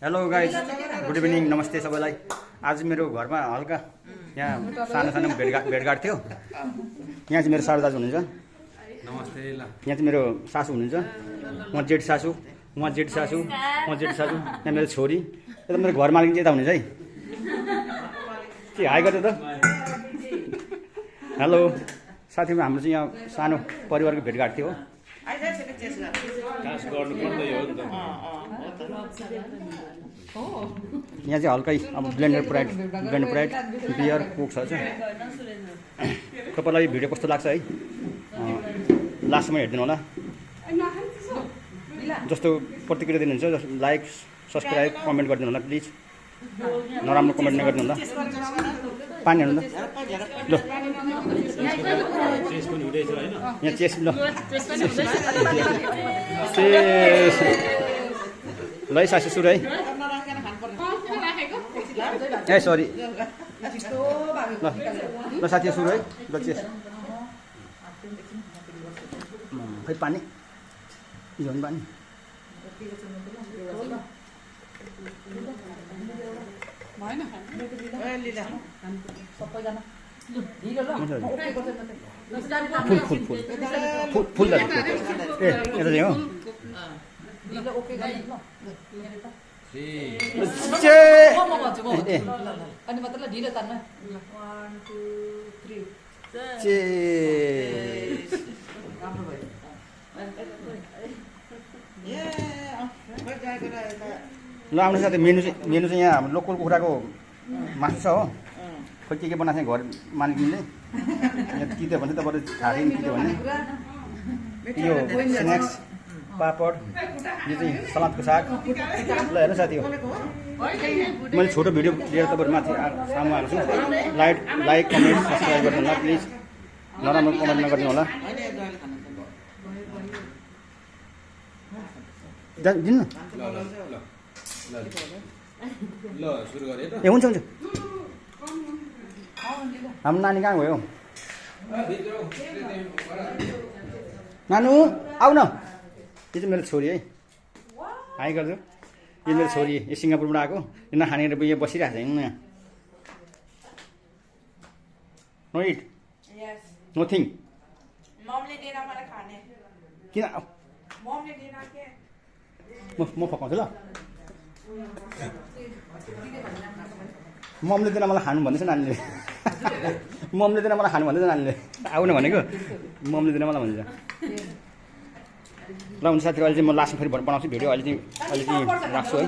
Hello guys, good evening, नमस्ते सबैलाई। आज मेरो घरमा हल्का यहाँ सानो सानो भेटघाट थियो। यहाँ चाहिँ मेरो सारो दाजु हुनुहुन्छ। नमस्ते। यहाँ चाहिँ मेरो सासू हुनुहुन्छ। म जेठ सासू, यहाँ मेरो छोरी। यता मेरो घर मालिक चाहिँ यता हुनुहुन्छ है। के हाई गर्छ त? हेलो साथीमा, हाम्रो चाहिँ यहाँ सानो परिवारको भेटघाट थियो। यहाँ चाहिँ हल्कै अब ब्लेन्डर प्राइड बियर कोक छ। तपाईँलाई भिडियो कस्तो लाग्छ है, लास्टमा हेरिदिनु होला। जस्तो प्रतिक्रिया दिनुहुन्छ, लाइक सब्सक्राइब कमेन्ट गरिदिनु होला प्लिज। नराम्रो कमेन्ट नगरिदिनु होला। पानी हाल्नु ल। यहाँ चेस ल ल सासू सुरु है। ए सरी ल साथी सुरु है। ल चेस। खै पानी झन् पानी। फुल ए यता चाहिँ हो। ल आउनु साथी, मेनु चाहिँ यहाँ हाम्रो लोकल कुखुराको मासु छ हो। खोइ के बनाएको थियो घर मालिकले। यहाँ तिते भने तपाईँले थाहा छैन तिते भने। यो स्न्याक्स, पापड, यो चाहिँ सलादको साग। ल हेर्नु साथी, हो मैले छोटो भिडियो लिएर तपाईँहरू माथि सामु आएको छु। लाइक कमेन्ट सब्सक्राइब गरिदिनु होला प्लिज। नराम्रो कमेन्ट नगरिदिनु होला। दिनु ए हुन्छ। हाम्रो नानी कहाँ गयो? नानु आऊ न। यो चाहिँ मेरो छोरी है। हाई गर्छु। यो मेरो छोरी, यो सिङ्गापुरबाट आएको। यो नखानेर यो बसिरहेको छ यहाँ। No it, nothing. किन म पकाउँछु ल। ममले दिएर मलाई खानु भन्दैछ नानीले। ममले दिएर मलाई खानु भन्दैछ नानीले। आउन भनेको ममले दिएर मलाई भन्छ। ल हुन्छ साथीहरू, अहिले चाहिँ म लास्टमा फेरि बनाउँछु भिडियो। अहिले चाहिँ राख्छु है।